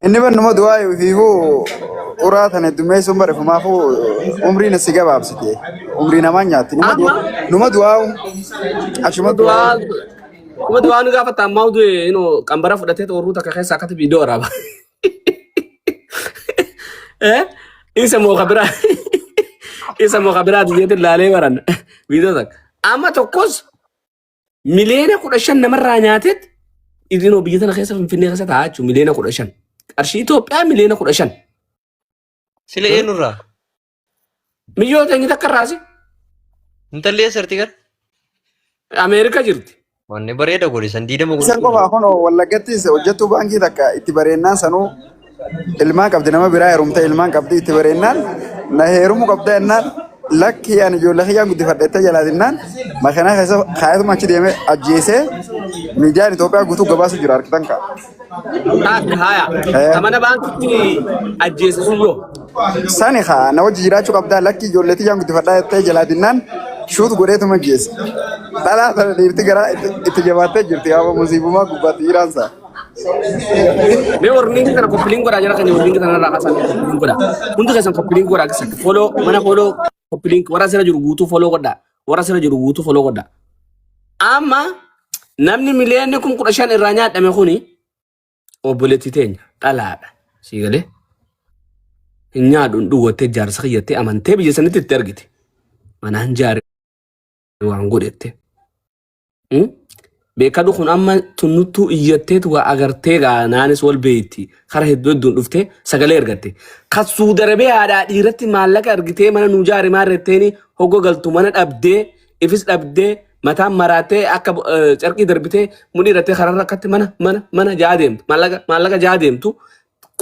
Inni bar numa du'aa ofiifuu uraa tana heddummeessuun bare fumaafuu umriin si gabaabsite. Umrii namaa nyaatti. Numa Amma numa du'aa achuma du'aa. du'aa kuma du'aa nu gaafata ammaa du'e inoo qambara fudhatee xorruu takka keessa akkatti viidiyoo waraaba. Eh? Isa moo kabiraa isa moo kabiraa biyyeetti laalee baran viidiyoo takka. Amma tokkos miliyoona 15 namarraa nyaateet idinoo biyya tana keessa Finfinnee keessa taa'aa jechuudha miliyoona 15. Qarshii Itoophiyaa miliyoona 15. Sila eenyurraa? Miyyoota inni takka irraasi Intalli eessa jirti gara? Ameerika jirti. Wanni bareeda godhe san diidama Isan godhachuu qofa kun wallaggattis hojjettuu baankii takka itti bareennaan sanuu ilmaan qabdi nama biraa heerumte ilmaan qabdi itti bareennaan na heerumu qabda jennaan lakki ani ijoollee kiyyaan guddifadha jettee jalaa dinnaan makiinaa keessa kaayatuma achi deemee ajjeesee miidiyaan Itoophiyaa guutuu gabaasu jira argitan kaa. Taakka haya. Ta mana baankitti ajjeese sun yoo. Sani kaa na wajji jiraachuu qabdaa lakki ijoollee tiyyaan guddifadhaa jettee jalaa dinnaan shuut godheetuma ajjeese. Dhalaa tana dhiirti garaa itti jabaattee jirti yaa musiibumaa gubbaatti dhiiraan isaa. Mee warningi kana koppiliin godhaa jira kan warningi kana irraa kaasaa koppiliin godhaa. Hundi keessan koppiliin godhaa keessatti foloo mana foloo koppiliin warra asirra jiru guutuu foloo godhaa. Warra asirra jiru guutuu foloo godhaa. Amma namni miliyoonni 15,000 irraa nyaadhame kuni obboleettii teenya dhalaadha. Sii galee hin nyaadhu hin dhuwwattee jaarsa kiyyattee amantee biyya sanitti itti argite. Manaan jaare waan godhette. Beekadhu kun amma tunnuttuu iyyatteetu waa agartee gaa naanis wal beeyti kara hedduu hedduun dhuftee sagalee ergatte. Kan Suudi Arabiyaadhaa dhiiratti maallaqa ergitee mana nuu jaari maal retteeni hogga galtu mana dhabdee ifis dhabdee mataan maraattee akka carqii darbitee mudhii irrattee kararra akkatti mana mana mana jaa deemtu maallaqa maallaqa jaa deemtu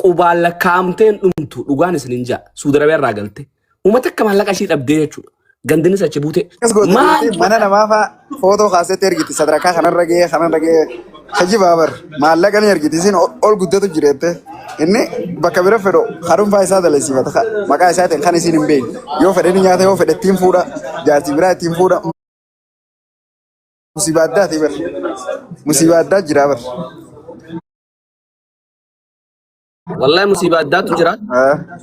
qubaan lakkaa'amteen dhumtu dhugaan isin hin jaa Suudi Arabiyaa irraa galte. Uummata akka maallaqa ishii dhabdee jechuudha. Gandinis achi buute. Akkas goote Maal dhiirti mana namaa faa footoo kaasetti ergiti sadarkaa kanarra ga'ee kanarra ga'ee kijibaa bar maallaqa ni ergiti isin ol guddatu jireette inni bakka bira fedhu harumfaa isaa dalasiifata maqaa isaatiin kan isin hin beekne yoo fedhe ni nyaata yoo fedhe ittiin fuudha jaartii biraa ittiin fuudha musiibaa addaati bar musiibaa addaa jira bar. Wallahi musiibaa addaatu jira.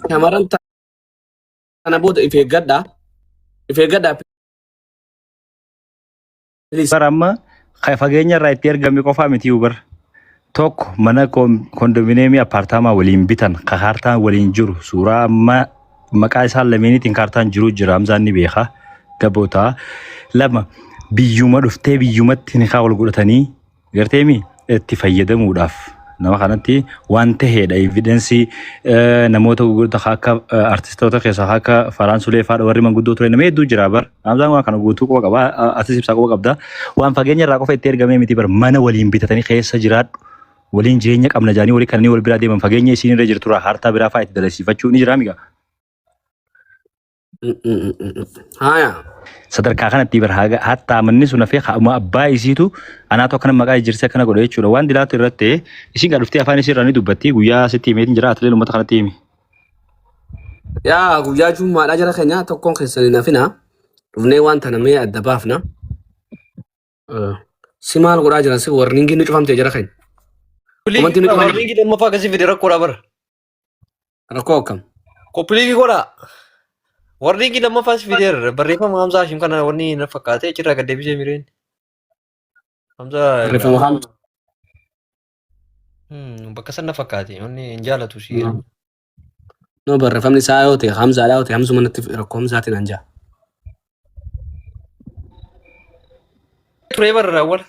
Shamarran tana booda if eeggadhaa. If eeggadhaa please. Bar amma kan fageenya irraa itti ergame qofaa miti bar. Tokko mana kondominiyeemii appaartaamaa waliin bitan ka kaartaan waliin jiru suuraa amma maqaa isaan lameeniitiin kaartaan jiru jira Hamzaan ni beeka gaboota. Lama biyyuma dhuftee biyyumatti nikaa wal godhatanii Garteemi itti fayyadamuudhaaf nama kanatti waan taheedha evidensii namoota gurguddaa akka artistoota keessaa akka Faraan Sulee fa'aadha warri manguddoo ture nama hedduu jira bar Hamzaan waan kana guutuu quba qaba atis ibsaa quba qabda waan fageenya irraa qofa itti ergamee miti bar mana waliin bitatanii keessa jiraadhu waliin jireenya qabna jaanii walii kanneen wal biraa deeman fageenya isiin irra jirtu irraa hartaa biraa fa'aa itti dalasiifachuu ni jira migaa. Haya. Sadarkaa kanatti bar haga hattaa manni sun hafee hauma abbaa isiitu anaatu akkana maqaa jijjiirsee akkana godhe jechuudha. Waan dilaatu irratti isiin gaa dhuftee afaan isii irraa ni dubbatti guyyaa sitti himeetiin jira atileen uummata kanatti himi. Yaa guyyaa jummaadhaa jara keenya tokkoon keessan hin hafina. Dhufnee waan tana mee adda baafna. Si maal godhaa jiran si warningiin ni cufamte jara keenya. Komantiin ni cufamte. Warningi lammaffaa akkasii fide rakkoodha bara. Rakkoo akkam? Koppiliikii godhaa. Warningi lammaffaa si fideera. Barreeffama Hamzaa Hashim kana wanni na fakkaate achirraa gad deebisee mireen. Hamzaa Barreeffama Hamzaa. Bakka san na fakkaate wanni hin jaalatu si. No barreeffamni isaa yoo ta'e Hamzaadha yoo ta'e Hamzuma natti rakkoo Hamzaatiin an jaa. Turee barra awwala.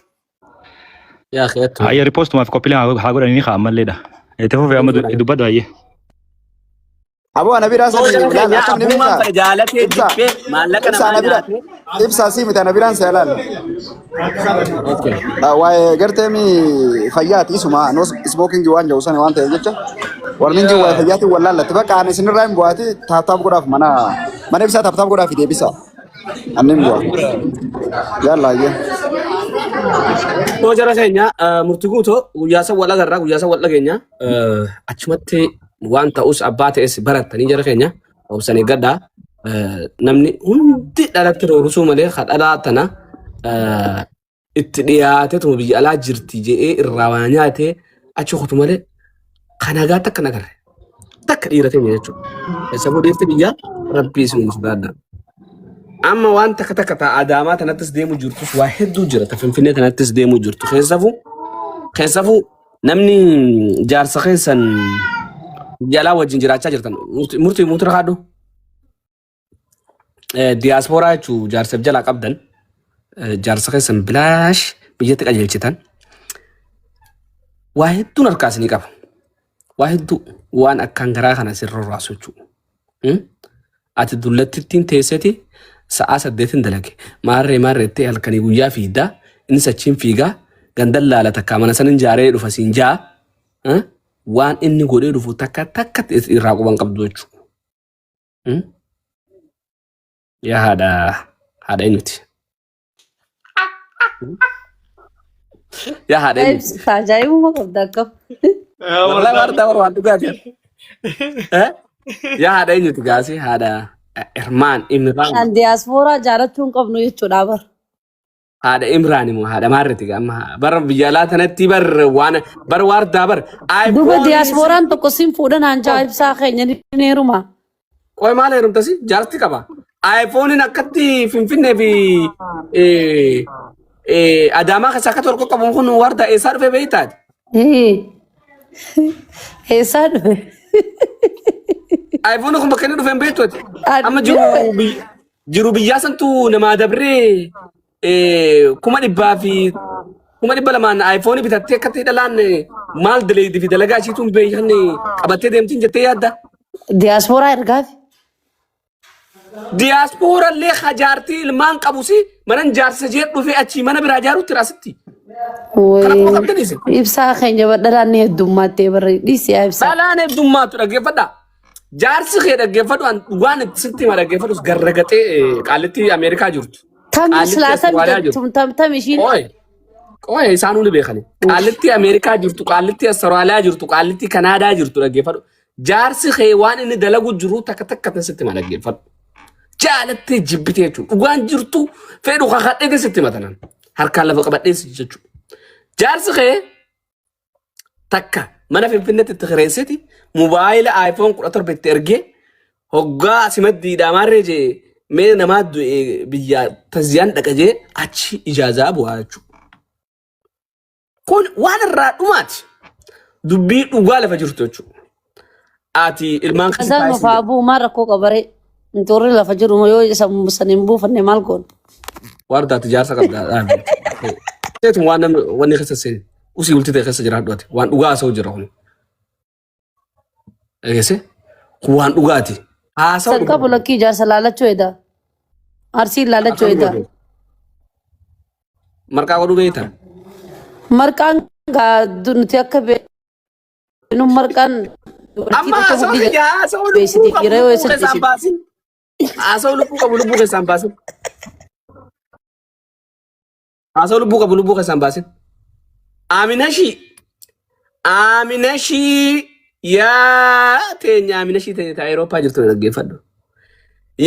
Yaa keettu. Hayya riipoostumaaf qophiilee haa godhanii haa ammalleedha. Itti fufee amma dubbadhu hayyee. Aboo ana biraa Osoo sani jara laal keenya akkam ni abbummaan beektaa? fedhe jaalatee Ibsaa jibbee maallaqa ibsaa namaa ana bira nyaatee. ibsaa sii miti ana biraan si laal. Okay. Waa'ee gartee mi fayyaati isuma no smoking waan jedhu sana waan ta'eef jecha warningi waa'ee fayyaatiin wal laallatti bakka ani isinirraa hin bu'aati taaptaap godhaaf mana mana ibsaa taaptaap godhaaf deebisa. Ani hin bu'a. Yalla ayyee. Osoo jara keenya murtii guutoo guyyaa san wal agarra guyyaa san wal dhageenya achumatti waan ta'us abbaa ta'es barattanii jara keenya obsan eeggadhaa. Namni hundi dhalatti roorusuu malee ka dhalaa tana itti dhiyaateetuma biyya alaa jirti jedhee irraa waa nyaatee achi kutu malee Kan hagaa takka hin agarre. Takka dhiira teenya jechuudha. Keessafuu dhiirti biyyaa rabbii isin sodaadha. Amma waan takka takka ta'a Adaamaa tanattis deemu jirtus waa hedduu jira. Ta Finfinnee tanattis deemu jirtu. Keessafuu keessafuu namni jaarsa keessan jalaa wajjin jiraachaa jirtan murtii murtii murtii kaadhu. Diyaaspooraa jechuun jaarsaaf jalaa qabdan jaarsa keessan bilaash biyyatti qajeelchitan waa hedduun harkaa isinii qaba. Waa hedduu waan akkaan garaa kana isin rorraasu jechuudha. Ati dullattittiin teesseti sa'aa 8n dalage maarree maarreettee halkanii guyyaa fiigdaa innis achiin fiigaa gandan laala takkaa mana sanin jaaree dhufa siin jaa waan inni godhee dhufu takka takkatti irraa quban qabdu jechuudha. Yaa haadha haadha eenyuti? Yaa haadha eenyuti? Ajaa'ibuma qabda akkam. Wallahi waardaa warra waan dhugaati. Eh? Yaa haadha eenyuti gaasii haadha Irmaan Imraan. Kan diyaaspooraa jaalachuu hin qabnu jechuudha bar. Haadha Imraan immoo haadha maarreti amma bara biyya alaa tanatti bar waan bar waardaa bar Duba iPhone diyaaspooraan tokko sin fuudhan hanjaa ibsaa keenya ni heeruma. Qoy maal heerumtasi jaarti qaba. iPhonein akkatti Finfinnee fi Adaamaa keessa akka tokko qabu kun waardaa eessaa dhufe beektaati? Eessaa dhufe? iPhone kun bakka inni dhufe hin beektu ati. Amma jiru jiru biyyaa santu namaa dabree 200,000 fi 200,000 iPhone bitattee akkatti dhalaan maal daleedii fi dalagaa ishiitu hin beekan qabattee deemtiin jettee yaadda. Diyaaspooraa ergaafi. Diyaaspooraa illee hajaartii ilmaan qabusi manan jaarsisa jee dhufee achii mana biraa jaarutti asitti. Kana kuma qabdan isin. Ibsaa keenya dhalaan ni heddummattee barre dhiisi yaa ibsaa. Dhalaan heddummaatu dhaggeeffadha. Jaarsi kee dhaggeeffadhu an dhugaan itti sitti hima dhaggeeffadhus garragaxee qaallitti Ameerikaa jirtu. Tam Qaallitti silaa tam Austraaliyaa jirtu. jettum tam tam ishiin. Qoy qoy isaanuu ni beekani. Qaallitti Ameerikaa jirtu, qaallitti Austraaliyaa jirtu, qaallitti Kanaadaa jirtu dhaggeeffadhu. Jaarsi kee waan inni dalagu jiru takka takka sitti hima dhaggeeffadhu. Jaalattee jibbitee jechuudha. Dhugaan jirtu fedhu kakadhee sitti hima tanan. Harkaan lafa qabadhee jechuudha. Jaarsi kee takka mana Finfinneetti itti kireesseti mobaayila iPhone 17 itti ergee hoggaa simaddiidhaa maarree jee mee namaa du'e biyya taziyaan dhaqa jee achi ijaazaa bu'aa jechuudha. Kun waan irraa dhumaati. Dubbii dhugaa lafa jirtu jechuudha. Ati ilmaan keessa Isaan taa'ee nuuf haa bu'u maal rakkoo qabaree. Nuti warri lafa jiru yoo isa san hin buufanne maal goona? Waardaati jaarsa qabda dhaabi. Seetum waan namni wanni keessa seeni. Usii bultii ta'e keessa jiraadhu ati. Waan dhugaa haasa'u jira kun. Dhageesse? Kun waan dhugaati. Haasa'u San qabu lakkii jaarsa laalachuu eda. Arsiin laalachuu Akkam eda. godhu? Marqaa godhuu beektaa? Marqaan gaa nuti akka beeknu marqaan dubartii Amma tokko haasa'u mudhii kiyya haasa'u lubbuu jabeessiti. qabu Yeroo lubbuu eessatti keessaan isin. baasin. Haasa'u lubbuu qabu lubbuu keessaan baasin. Haasa'u lubbuu qabu lubbuu keessaan baasin. Aaminashii. Aaminashii yaa teenya Aaminashii teenya ta Awurooppaa jirtu na dhaggeeffadhu.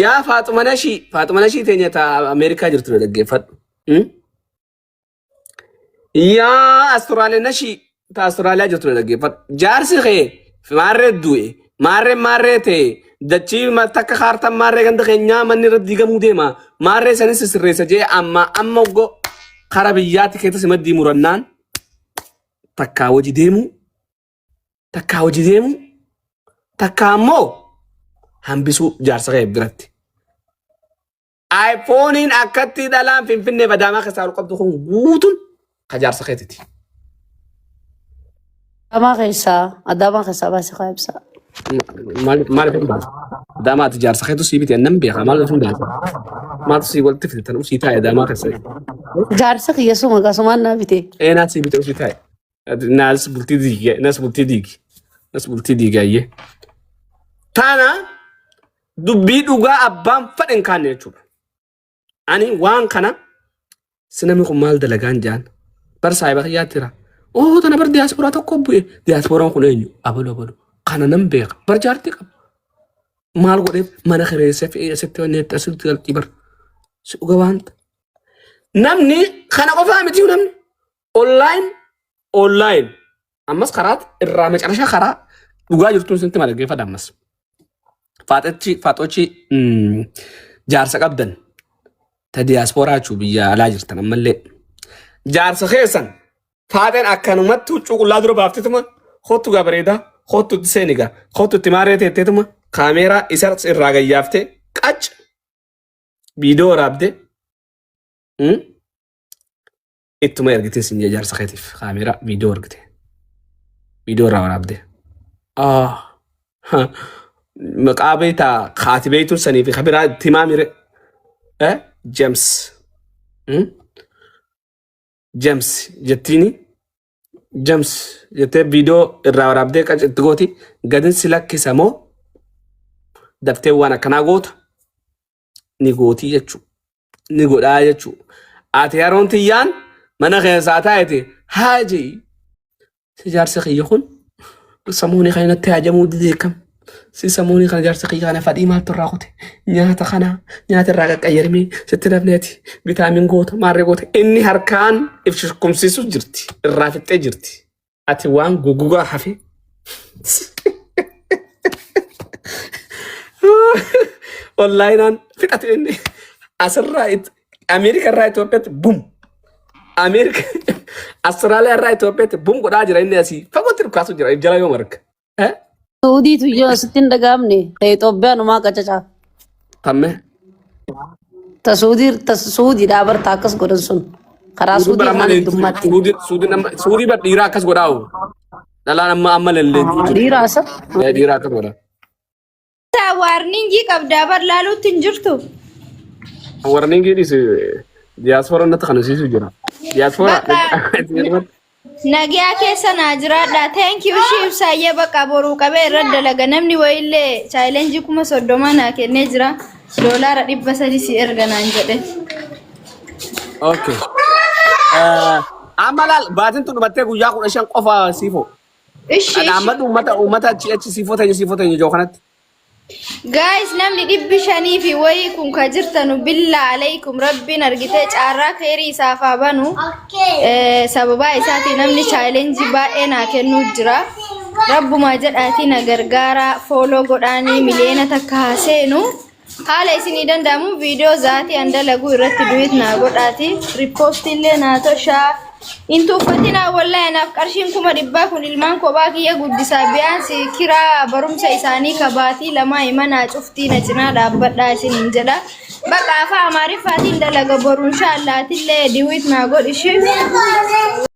Yaa Faaxumanashii Faaxumanashii teenya ta Ameerikaa jirtu na dhaggeeffadhu. Yaa Asturaaliyaa nashii ta Asturaaliyaa jirtu na dhaggeeffadhu. Jaarsi kee maarree du'e maarree maarree ta'e dachii takka kaartan maarree ganda keenyaa manni irra diigamuu deema maarree sanis sirreessa jee amma amma oggo kara biyyaatti keessa si maddii murannaan takkaa hojii deemuu takkaa hojii deemuu takkaa ammoo hambisuu jaarsa kee biratti. iPhone'n akkatti dhalaan Finfinnee Adaamaa keessaa ol qabdu kun guutuun ka jaarsa keetiti. Adaamaa keessaa Adaamaa keessaa baasii kaa ibsaa. Maal hin baasa? Adaamaa ati jaarsa keetu sii bite nan beeka maal hin baasa? Maaltu sii walitti fide tan usii taa'e Adaamaa keessa. Jaarsa kiyya suma kasumaan naa bite. Eenaa sii bite usii taa'e. Naas bultii diige nas bultii diigi nas bultii diigaayyee. Taana dubbii dhugaa abbaan fedhe hin kaanne jechuudha. Ani waan kana si namni kun maal dalagaan jaan bar saahiba kiyyaatti jira. Oo tana bar diyaasporaa tokko bu'e diyaasporaan kun eenyu abalu abalu kana nan beeka bar jaartii qaba. Maal godheef mana kireessee fe'ee asitti wanni asitti galtii bar si dhuga waanta. Namni kana qofaa miti namni online online. Ammas karaa irraa macarasha karaa dhugaa jirtuun sintti mala dhaggeeffadha ammas. Faaxachi faaxochi jaarsa qabdan ta diyaaspooraa jechuu biyya alaa jirtan ammallee. Jaarsa keessan faaxeen akkanumatti huccuu qullaa dura baaftetuma kottu gaa bareedaa kottu itti seeni gaa kottu itti maarree teetteetuma kaameeraa isa irraa gayyaaftee qac viidiyoo waraabdee ittuma ergitee sin jee jaarsa keetiif kaameeraa viidiyoo ergite viidiyoo irraa waraabde. Ah, ha, maqaa beektaa kaati beektuun sanii fi kabiraa itti himaa mire. Eh, James. Hmm? James jettiini. James jettee viidiyoo irraa waraabdee qac itti gooti gadin si lakkisa moo daftee waan akkanaa goota ni gootii jechuudha. Ni godhaa jechuudha. Ati yeroon tiyyaan mana keessaa taa'ete haaji si jaarsi kiyya kun samuuni kana natti haajamuu didee kam si samuuni kana jaarsi kiyya kana fadhii maaltu irraa kute nyaata kana nyaata irraa qaqqayyarimee sitti nafneeti vitaamin goota maarree goota inni harkaan if shukkumsiisu jirti irraa fixxee jirti. Ati waan gogugaa hafe. Wallaahi naan fixate inni asirraa Ameerika irraa Itoophiyaatti bum. Ameerika Austraaliyaa irraa Itoophiyaatti bum godhaa jira inni asii fagootti dhukaasu jira jala yoo marga. Eh? Suudiitu yoo sitti hin dhaga'amne ta'e Itoophiyaan umaa qacacaa. Tamme. Ta Suudii ta Suudiidhaa barta akkas godhan sun. Karaa Suudii Suudii bara amma afaan leenjii heddummaatti. suudii suudii amma suudii bar dhiiraa akkas godhaa oo. Dhalaan amma amma lalleenjuu jirti. Dhiira asa. Eh, dhiiraa akkas godha. Taa waarningii qabdaa bar laaluutti hin jirtu. Warningii dhiisi diyaaspoora natti kana siisu jira. Diyaaspoora. Bakka Nagiyaa keessa naa jiraadha. Thank you ishii ibsaayyee bakka boruu qabee irra dalaga. Namni wayiillee chaayilenjii 30,000 naa kennee jira. $300 si erga naan jedhe. Okay. Amma laal baatiin tun dhumattee guyyaa 15 qofa siifoo. Ishi ishi. Dhaammatu uummata uummata achi achi siifoo teenya siifoo teenya ijoo kanatti. Guys namni 500 fi wayii kun ka jirtanu billaa alaykum rabbiin argitee caarraa keerii isaaf haa banu. Sababaa isaatii namni chaalenjii baay'ee naa kennuu jira. Rabbumaa jedhaatii na gargaaraa fooloo godhaanii 1 million haa seenu. Haala isinii danda'amu viidiyoo zaatii an dalaguu irratti duwit naa godhaati. Riippoostii illee naa toshaa. Hin tuuffatinaa wallahi anaaf qarshiin 100,000 kun ilmaan kophaa kiyya guddisaa biyaansi kiraa barumsa isaanii kabaatii lamaa himanaa cuftii na cinaa dhaabbadhaa isiniin jedha. Baqa afaan Amaariffaatiin dalaga boru inshaallah atillee diwit naa godhi ishii.